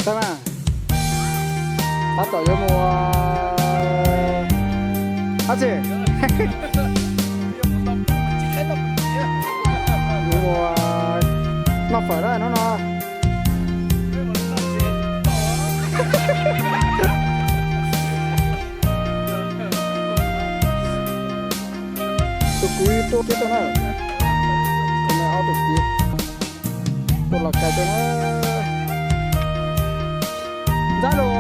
Tau na, tab tom yuav mus dab tsi? Yuav mus noj fawm na hnub no. Tus kwv tuaj thiab tau na. Ob tug kwv tuaj los kais tau na. Ntxab los.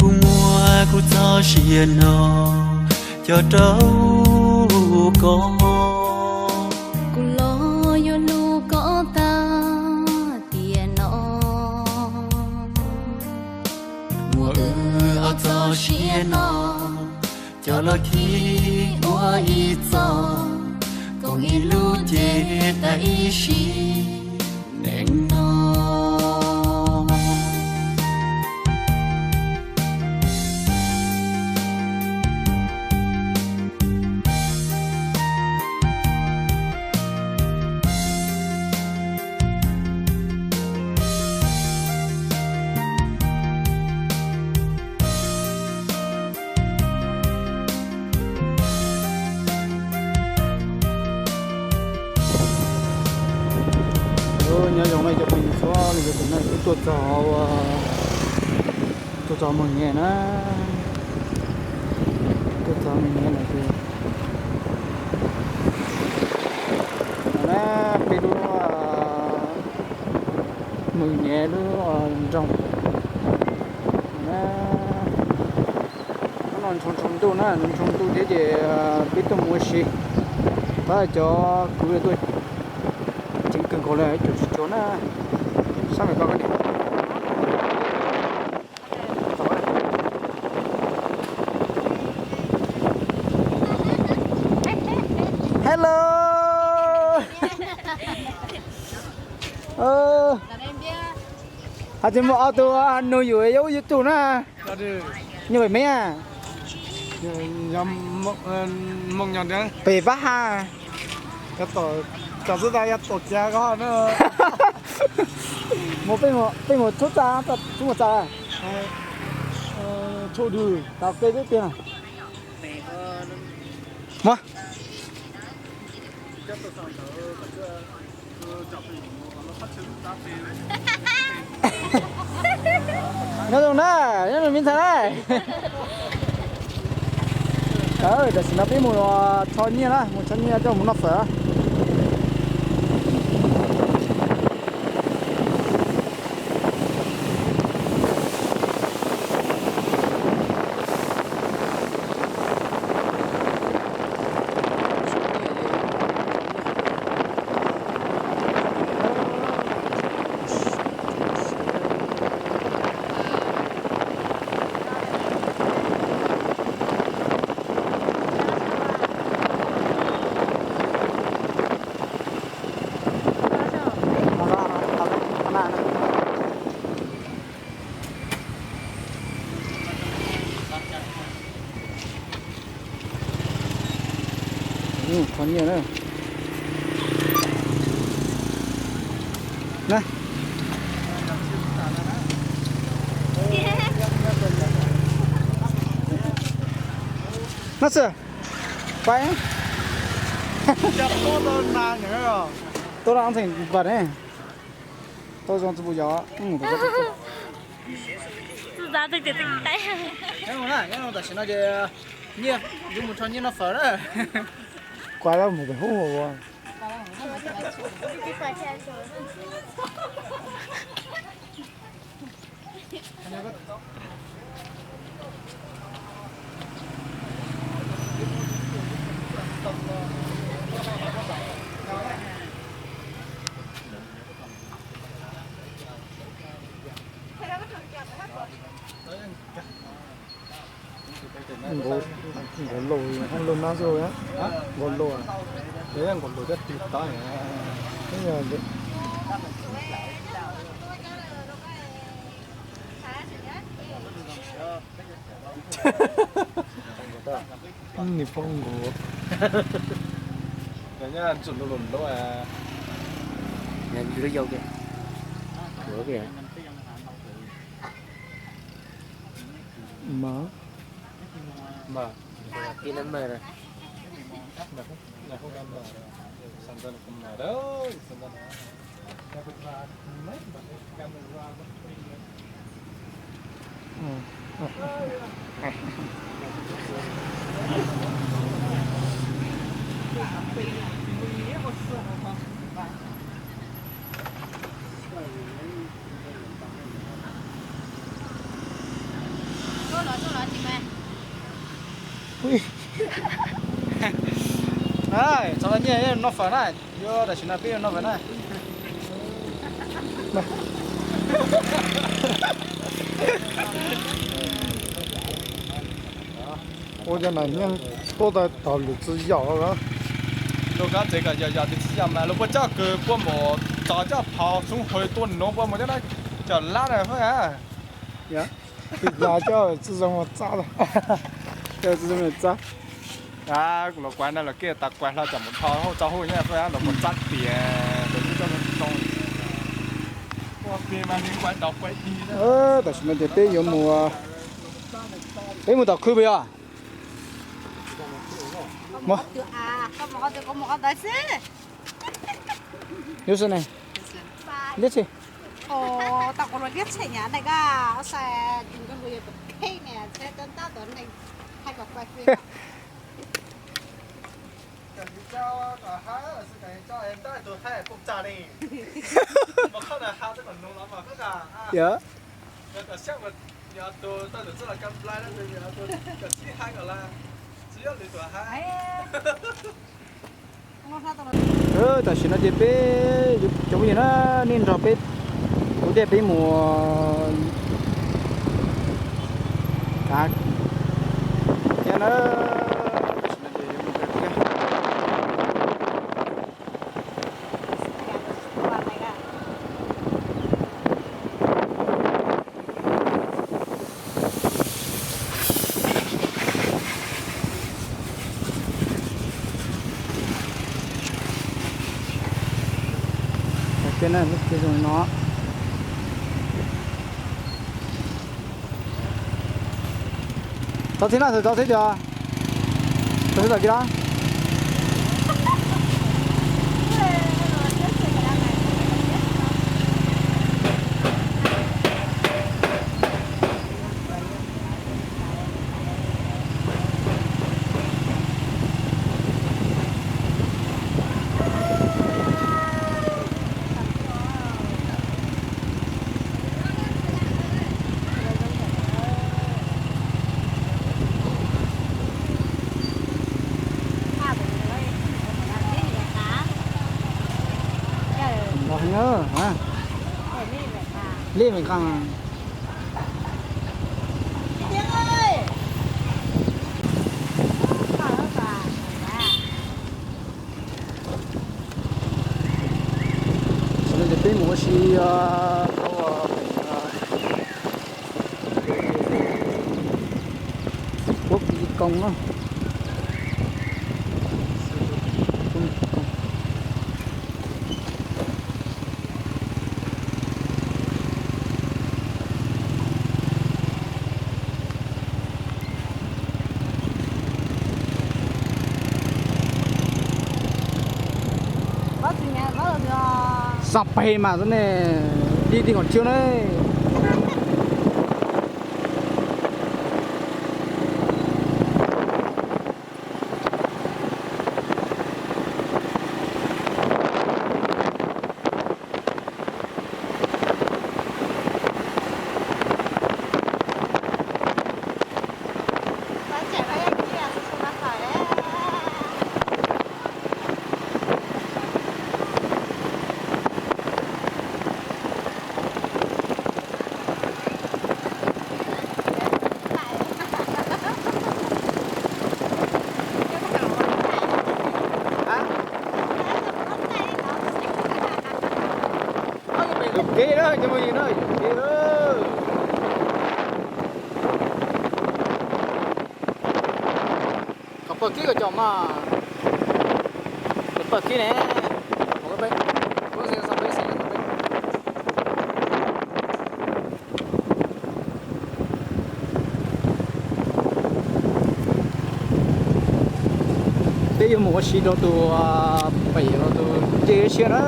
Kuv muab kuv txoj sia no coj rau koj. Kuv los yuav hlub koj tag tiam no. Muab wb ob txoj sia no coj los khi ua ib txoj, koom ib lub cev tas ib sim neej no. Nyob zoo na cov phooj ywg txhua leej txhua tus na, wb tuaj txog, tuaj txog Moos Nyias na, tuaj txog Moos Nyias lawm ces na, peb lub Moos Nyias lub nroog na. Hnub no ntsoo ntsoo ntuj na, ntsoo ntuj thiab ces peb tuaj mus ua si. Tab cov kwv tuaj ceev kawg nkaus li, cuag tsis cuag na. Sab nqis koj koj niam. Hello. Hais tias muaj ob tug nug yus yuav ua YouTube na. Nyob pem me a? Pem Pab Ha. Mus peb mus txhub txaj, txhub mus txaj. Tau peb peb tiag. Muab. Nyob zoo na, nyob zoo me ntxhais na. Tam sim no peb mus tho nyiaj na, mus tho nyiaj coj mus noj fawm. Thov nyiaj na. Na. No xwb. Pais. Tuaj laj theem npam ne. Tau zoo tsis pum yov. Tam sim no ces nyiaj, yuav mus tho nyiaj noj fawm na. Kuv mus pem hub ua. Nkaus, nkaus lus, hab lug nab xwb, nkaus lus. Nkaus lus coj tig tod. Nws poob nkaus. Lub yau, lub yau. Mas, mas, Txhob nyiaj, noj fawm na, yuav tam sim no peb yuav noj fawm na. Ua cov nas nyeej tuaj tau tog lwm txiv yam. Lug kab tsev kom yog yog txiv yam mas lug puas coj kws puas mus txog coj phau txhub hws tuaj nuav puas mus cov lab na. Yog, txiv yam coj txiv zoo txab, coj txiv zoo txab. Kuv los kuav na los kij tas kuav hlo cov mus dhos hauj txog hauj nyob los mus txab tias tus tub coj zoo. Tam sim no ces peb yuav mus, peb mus tom khw puas yog? Yuav xwb ne. Liab tsheb. Yog. Tam sim no ces peb cov phooj ywg na, nej nrog peb, kuv thiaj peb mus kav thiab na. Tam sim no ces yuav mus kav thiab. Peb na, lub tsev zoo no. Tau txhib na, tau txhib tias, tau txhib tom kis na. Li me koj. Tam sim no ces peb mus ua si rau Puab Kis Koos na. Xav pem mas xwb ne, dib dib kom tshiab ne. Cov phooj ywg na, qhov pawg kib koj cov mas, qhov pawg kib ne. Peb yuav mus ua si rau tus, pem rau tus nce siab na.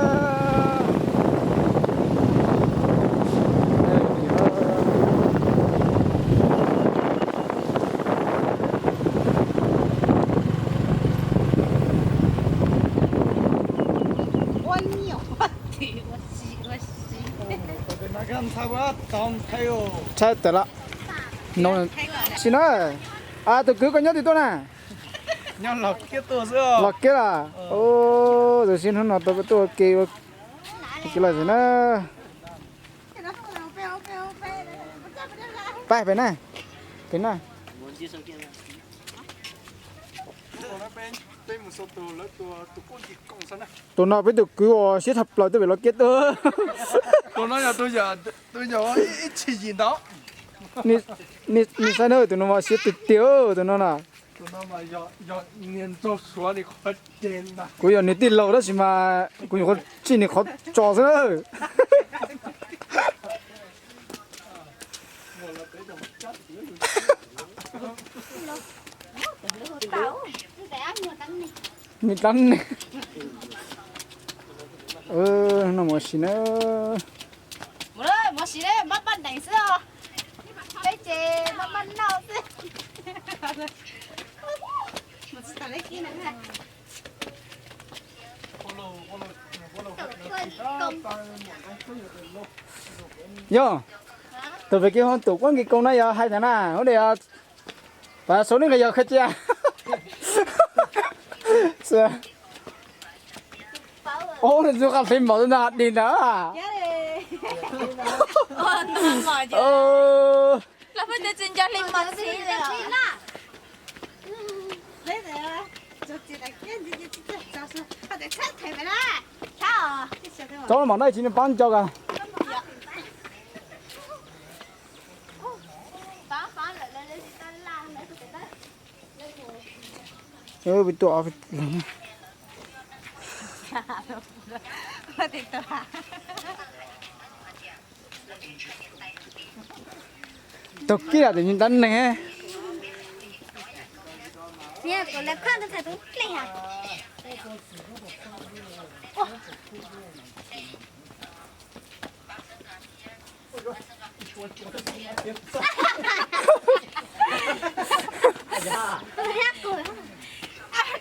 Ntshai tawm lawm. Sim na, tus kwv koj nyob twg tuaj na? Los kiab los. Tus sib hnub no tuaj ua ke, ua ke los sim na. Pab pem na, pem na. Tus no peb tus kwv uas siab tshaj plaws tuaj pem los kiab tuaj. Tus no yog tus yawm ib txhis yim ntawd. Nws saib na, tus no mas siab tiag tiag tus no na. Kuv yog nws tij laug tab sis mas kuv nyuam qhuav tsij nws qhov tso xwb na. Nws tab ne. No mus ua si na. Mus ua si, maj maj deev xwb os. Peb ces maj maj noj xwb. Yog, tus pem kev hauv tus quab nki koo na yog hais tias na, ua li, pas sau nej nqe yog khaws cia. Ub, nws txoj qab hli mos ntag dig ntag. Txob mos dab tsi nws pab nco kas. Taug kev lam tus me tab neeg.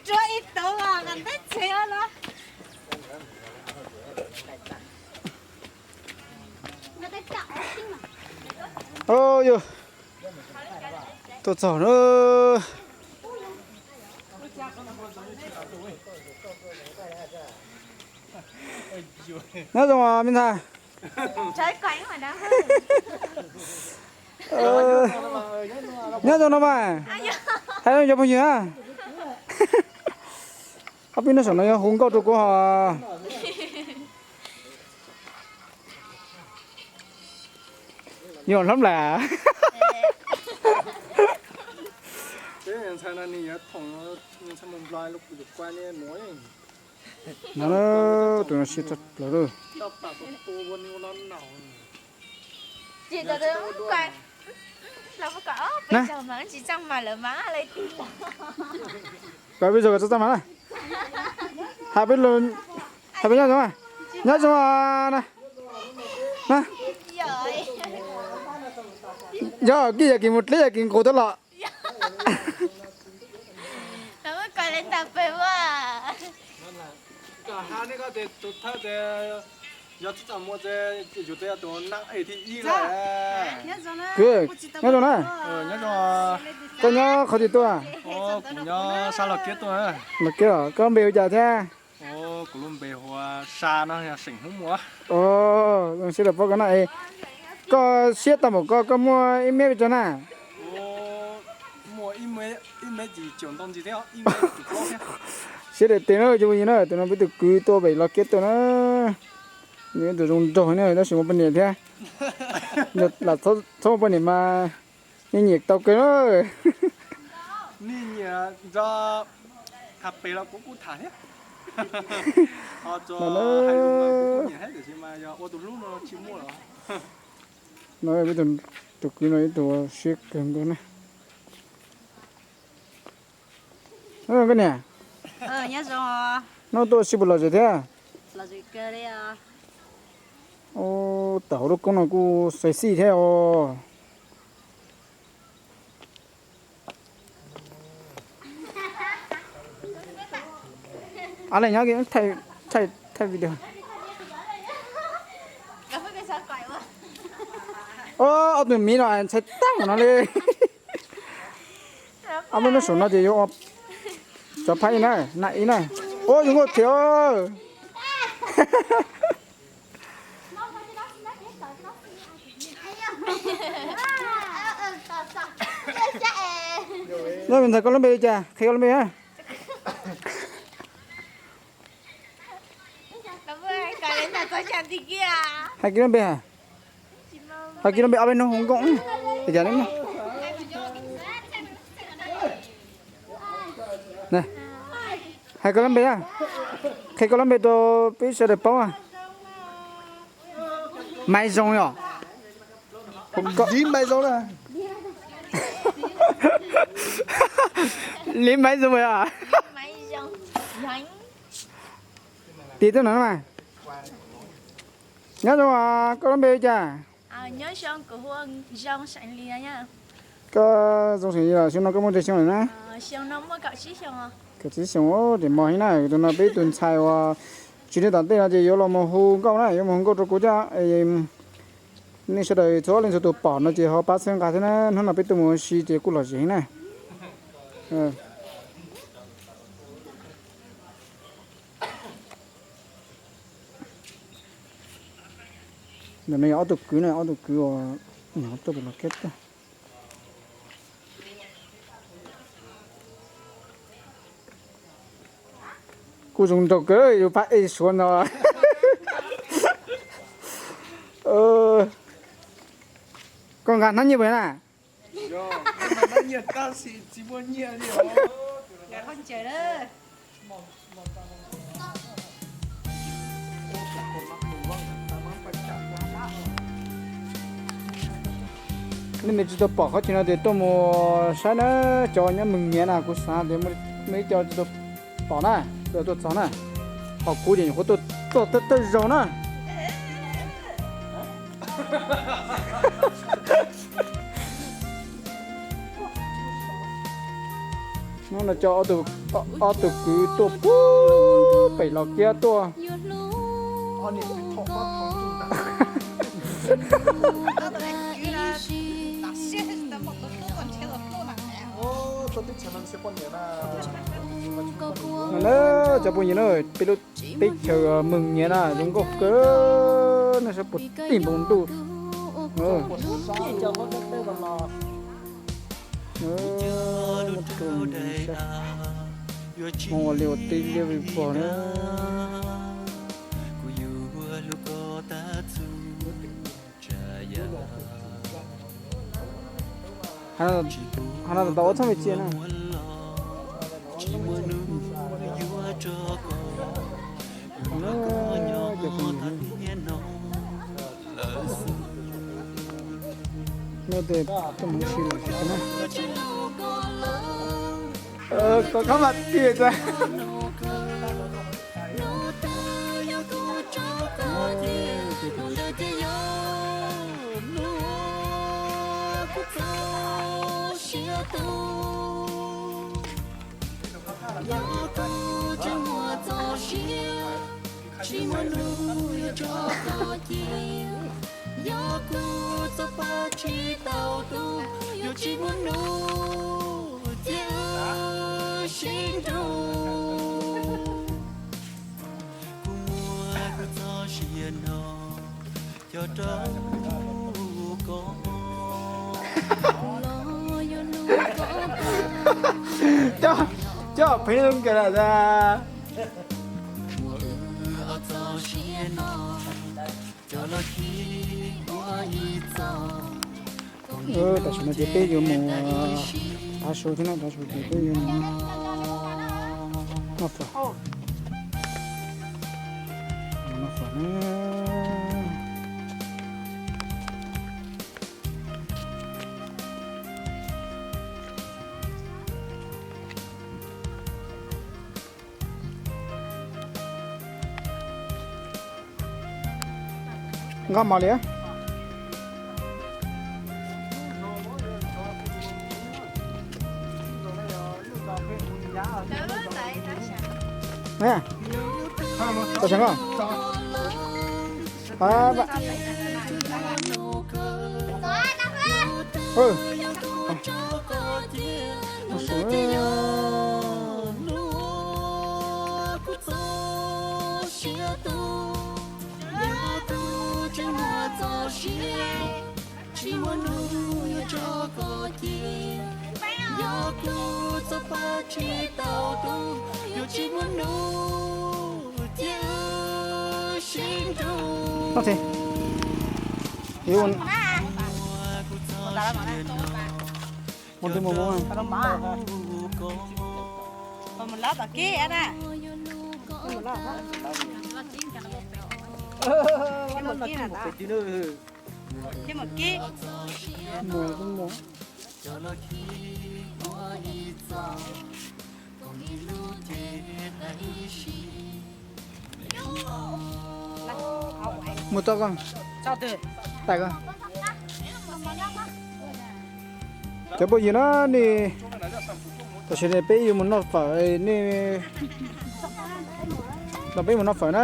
Tsuav ib tug mas ntev tsev los. Yog, tuaj txog na. Nyob zoo me ntxhais. Nyob zoo no mas. Hais cov phooj ywg na. Ob peb nab saum no yuav hu nkauj rau kuv hos. Yuav hlob nplaim. No, tus no siab tshaj plaws lawm. Peb zog kom txaj mas na. Hais peb, hais peb nyob zoo, nyob zoo na. Yog kis yog kis mus dleb yog kis nqus tuaj los. Kwv, nyob zoo na. Koj nyob qhov twg tuaj? Kuv nyob sab Los Kiab tuaj. Los Kiab, koj npe hu cas thiab? Kuv lub npe hu ua Sa no, yog seem Hmoob Muas. Zoo siab lawm paub koj na. Koj siab tag npaum ko koj muaj ib mev pes tsawg na? Siab daim tes na cov phooj ywg na, tus no peb tus kwv tuaj pem Los Kiab tuaj na. Nws tus zoo nraug ne, tab sis muaj poj niam thiab. Lam txhob muaj poj niam mas yeej nyiam tau kawg na. Nej nyiam nrog tham pem los kuv kuj tham thiab. Ho tsuas hais lus mas kuv kuj nyiam thiab, tiam sis mas yog ua tus hlub no tsis muaj los. No peb tus kwv no ib tug siab kawg nkaus na. Koj niam, nyob zoo. Hnub tuaj sib puas lom zem thiab? Ub, tawm hauv lub koob no kuj sexy thiab os. Ab, leej nyob thaij video. Ob tug miv no ntxhais tag mus no li. Ob peb hnub saum no ces yuav ua cov phab ib na, na ib na. Ua yus nkauj thiab. Nyob me ntxhais, koj lub npe li cas? Qhia koj lub npe na. Hais kiag lub npe, hais kiag lub npe ob peb hnub hu nkauj. Hais koj lub npe, qhia koj lub npe rau peb sawv daws paub. Maiv Zoo yom? Li Maiv Zoo na. Li Maiv Zoo yom? Tiv tuaj no mas. Nyob zoo, koj lub npe li cas? Koj zoo seem li los xyoo no koj muaj tsawg xyoo lawm na? Kaum tsib xyoo, tes mos heev na. Tus no peb tus ntxhais uas tsis nyob tom ntej no ces yuav los mus hu nkauj na, yuav mus hu nkauj rau kuv thiab. Nej sawv daws txhua leej txhua tus pom no ces ho pab txhawb nqa thiab na. Hnub no peb tuaj mus ua si ces kuj lom zem heev na. Ntawm no yog ob tug kwv na, ob tug kwv uas nyuam qhuav tuaj pem Los Kiab tuaj. Kuj zoo nraug kawg, yus pab ej suav no. Koj nqa hnab nyiaj puas na? Nej me tsis tau pom qhov chaw no ces tuaj mus saib na, cov nyob Mees Nyiav na, kuv xav tias muaj ib co tsis tau pom na, tuaj txog na, ho kuv ces nyuam qhuav tuaj txog thawj zaug na. Hnub no coj ob tug kwv tuaj puag pem Los Kiab tuaj. No na, cov phooj ywg na, peb lub teb chaws Mees Nyiav na zoo nkauj kawg na, saib puag tim npoo ntuj. Hmoob ua liaj ua teb liaj vij vog na. Hav no tau ua txhob me tsiaj na. Koj khab mas tiag tas. Tsis muaj nub yuav tso koj cia, yog kuv txoj paj tsis tau tu, yuav tsis muaj nub cia wb sib nrug. Kuv muab kuv txoj sia no cog rau koj. Cog, cog pheej zoo nkauj lawm ntag. Muab wb ob txoj sia no Tam sim no ces peb yuav mus tav su thiab na, tav su ces peb yuav mus noj fawm, noj fawm na. Nqa mov li. Tam sim no Mus twg mus mus. Mus mus. Mus tau koj, tais koj. Cov phooj ywg na, nej, tam sim no peb yuav mus noj fawm, nej, no peb mus noj fawm na.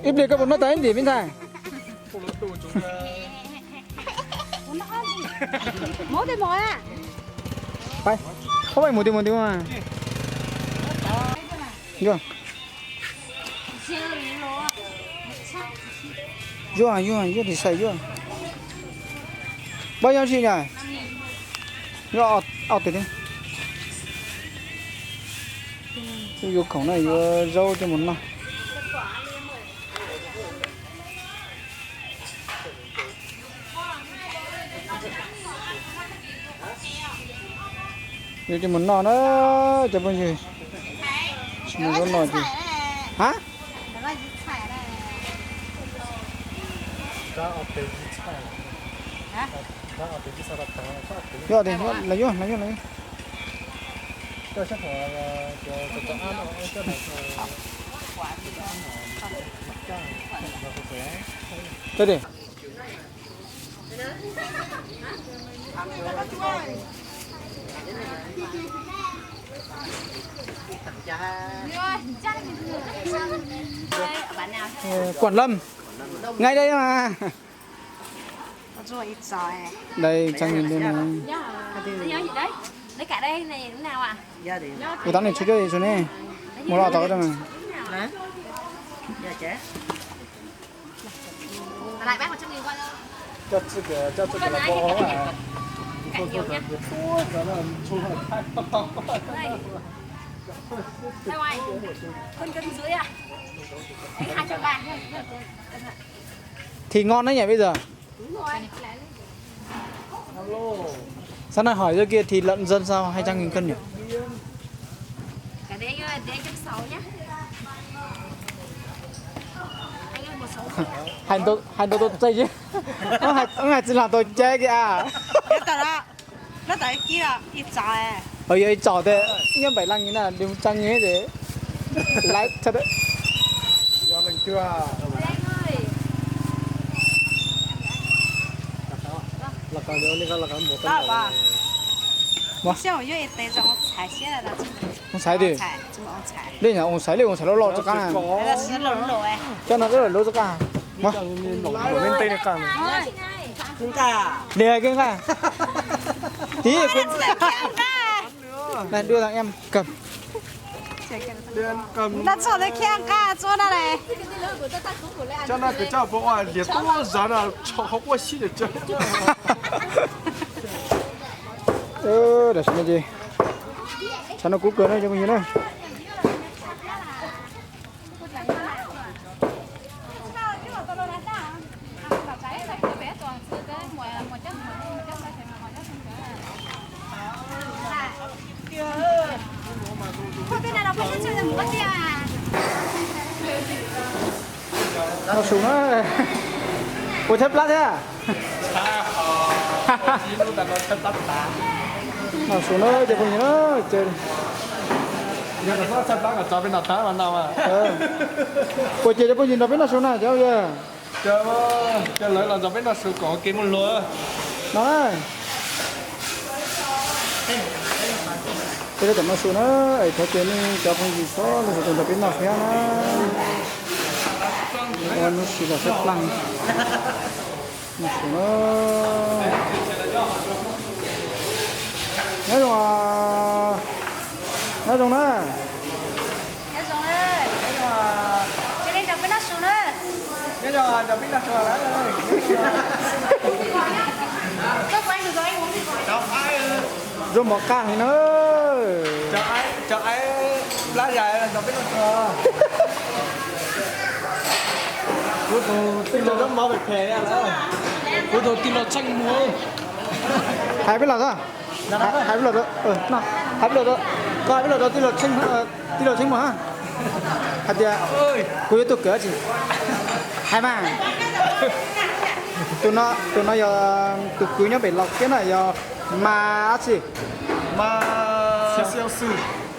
Ib pliag koj puas noj tau ib ntim me ntxhais? Pab, pab mus tim mus tim. Yuav, yuav, yuav tim xais yuav. Pab yuav si na. Yuav ob tug thiab. Kuj yuav khoom na, yuav zaub coj mus noj. Yuav coj mus noj na, cov phooj ywg. Tsis mus zaub no ces, ha? Yuav, yuav, yuav, yuav. Cov tim. Quảng Lâm. Ngay đây mà. Đây, trăm nghìn đây này. Ui, tao này chưa cho gì rồi nè. Mua lo tao cho mày. Thịt ngon đấy nhỉ bây giờ? Sáng nay hỏi dưới kia thịt lợn rơi sao hai trăm nghìn cân nhỉ? Hais ntau ntau tau tsev, hais tsis los tau tsev kiag. Yog ib tsom tias nyob bảy lăm nghìn na, đi một trăm nghìn thế. Lái thật đấy. Mus xaiv đi. Li ntawd mus xaiv li mus xaiv loj loj rov qab na. Cov no lub rov qab. Li hais kev nqa. Tí. Này, đưa thằng em cầm. Ơ, tam sim no ces tshav no kub kawg na cov phooj ywg na. Noj su na. Ua tshaib plab thiab. Noj su na cov phooj ywg na. Ua ces cov phooj ywg nrog peb noj su na cov yawg. Cov lawv los nrog peb noj su kom ua ke muaj luag. No na. Peb tab tom noj su na, es thov ces nej cov phooj ywg txhob los nrog peb noj thiab na. Ua noj su los tshaib plab. Noj su na. Nyob zoo, nyob zoo na. Zoo mov qaj heev na. Kuv tus tij laug Tsheej Muas. Hais peb los, hais peb los, hais peb los, koj hais peb los rau tij laug Tsheej Muas hais tias kuv yuav tuaj kawm dab tsi. Hais mas. Tus no yog tus kwv nyob pem Los Kiab na, yog Mas dab tsi,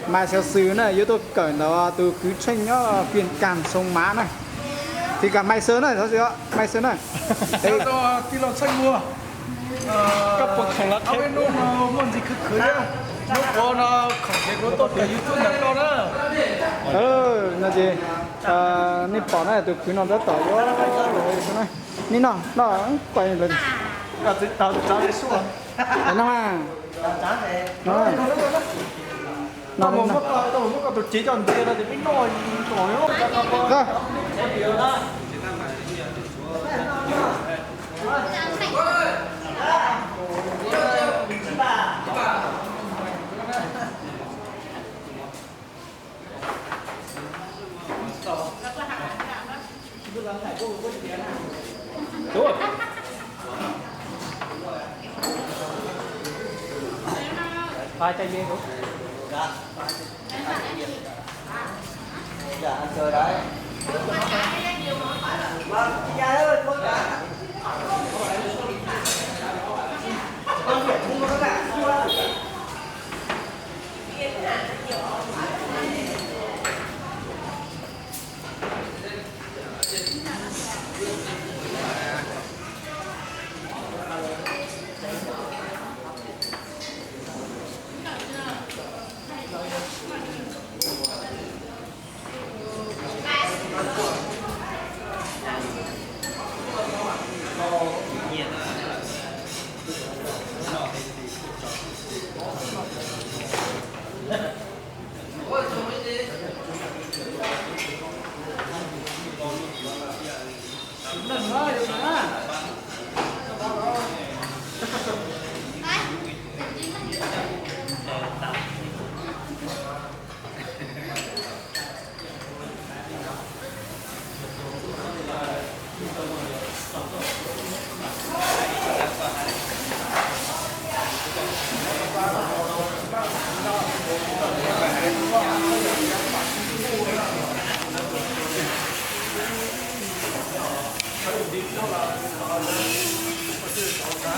Mas Xyaw Xwm na, yuav tuaj kawm ntawm tus kwv Tsheej nyob Vias Kas Soo Mav na. Tiv kas Mai Xaw na, Mai Xaw na. Tij laug Tsheej Muas. Koj puas khoom los qhia? Hnub no muaj ntsis khwv khwv thiab, hnub puav no khoom ces kuv tuaj kawm YouTube ntawm koj na. No ces nej pom na, tus kwv no tab tom yuav, nej noj noj, kuaj lawv. Noj mas. Noj.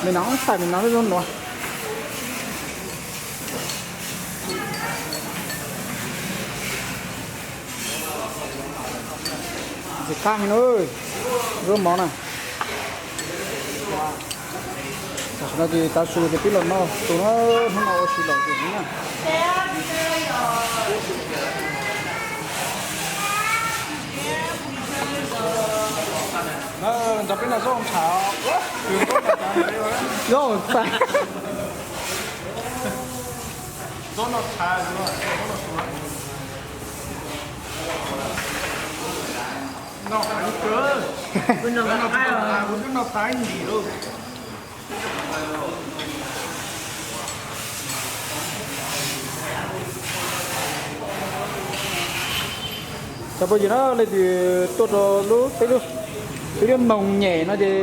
Me no, xais me no lub zoo nuav. Ntxim qab heev na, zaub mov na. Tam sim no ces tav su ces peb los noj su na, hnub no ua si lom zem heev na. Nrog peb noj zaub ntshav. Zaub ntshav. Zaub noj tshav, zaub noj su. Noj heev kawg. Kuv twb noj tas ib ntim lauj. Cov phooj ywg na, leej twg tuaj rau lub, peb lub moos nyem no ces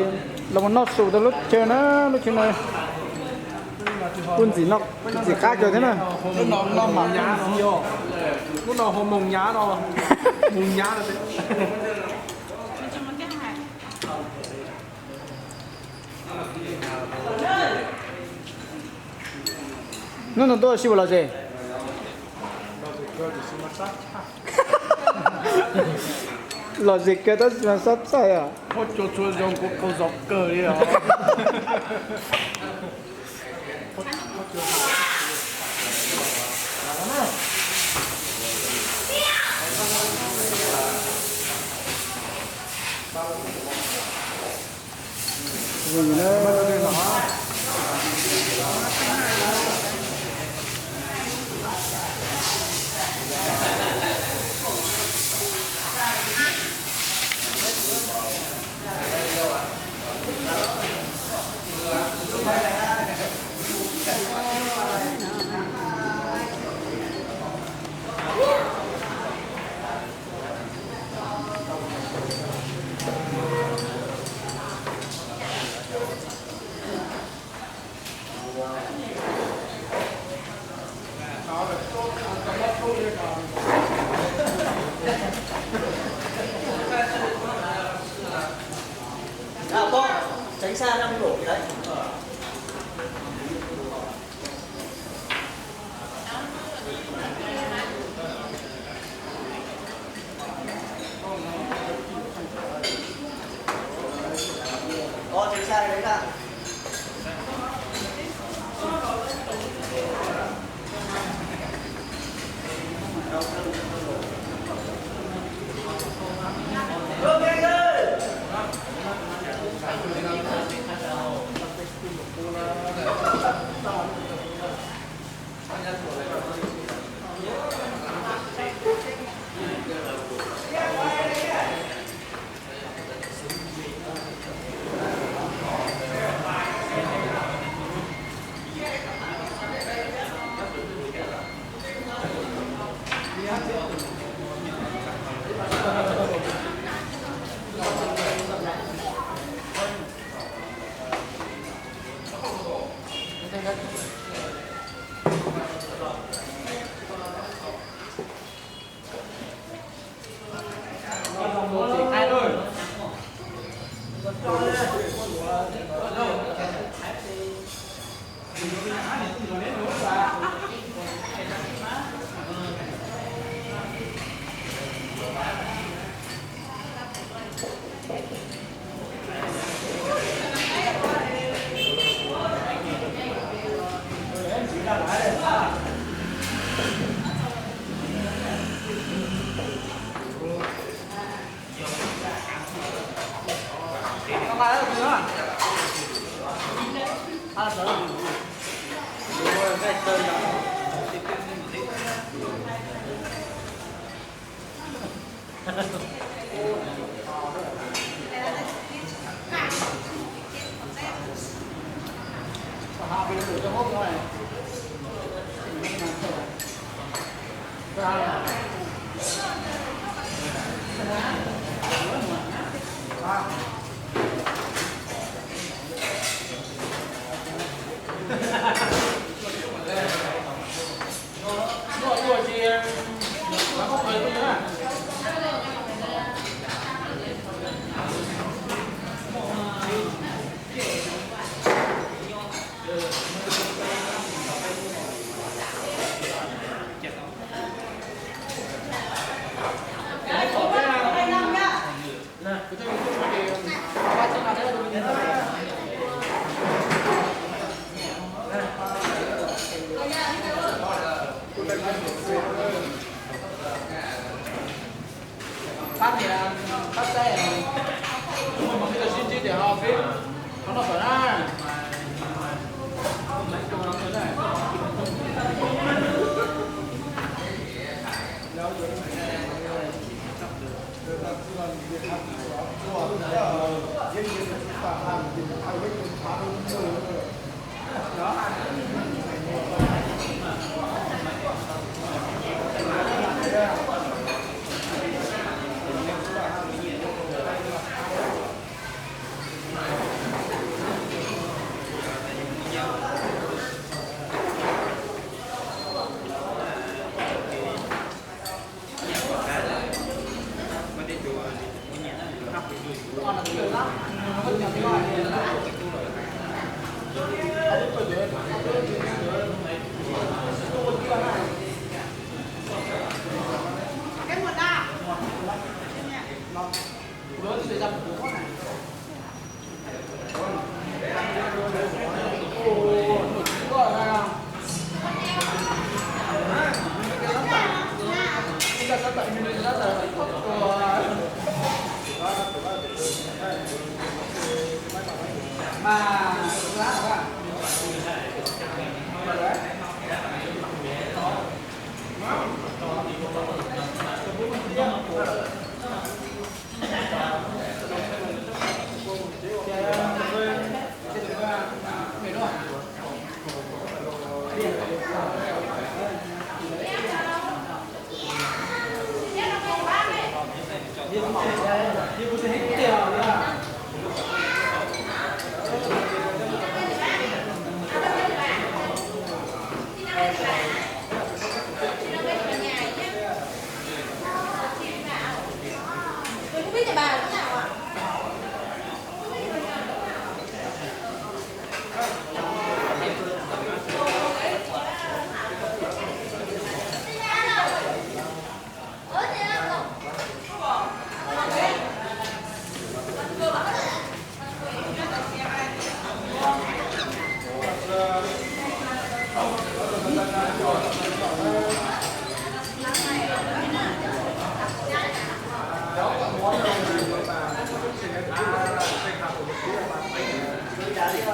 los mus noj su rau lub chaw na, lub chaw no kuj ntxim, ntxim qab kawg thiab na. Lub no moos nyav no, moos nyav no. Hnub no tuaj ua si puas lom zem? Lom zem kawg tab sis mas sab txaij os. Huab cua txhua zoo kuv qaug zog kawg li os. Qab niam qab txaij, muaj mus peb los sib ntsib tias ho peb ho noj tom na.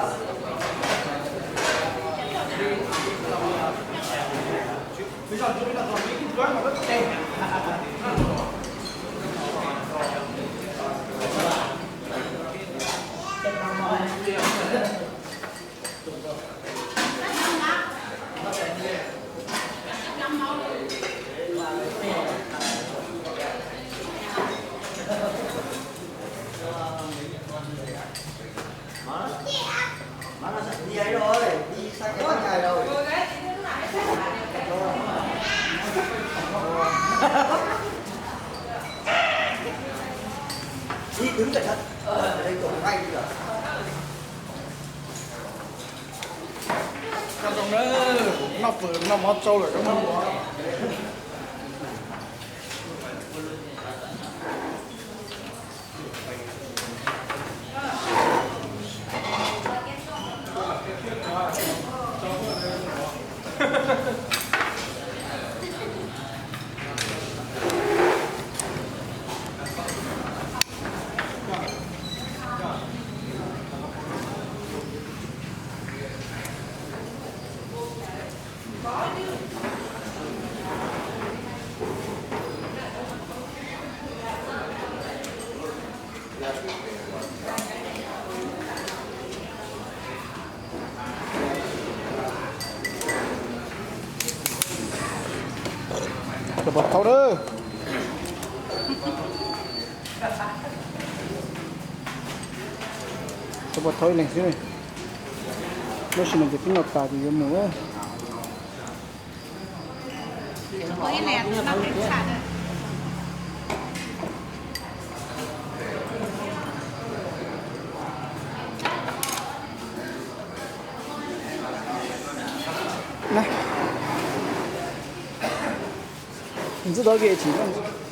Ib twb tawm, ib twb tawm. Noj zoo na, noj pw noj mov tsau lawm zoo. Cov pov thauj na. Cov pov thauj ib leeg xwb. Lub sij hawm no ces peb noj tas ces yuav mus. Ntxub tau kev tsis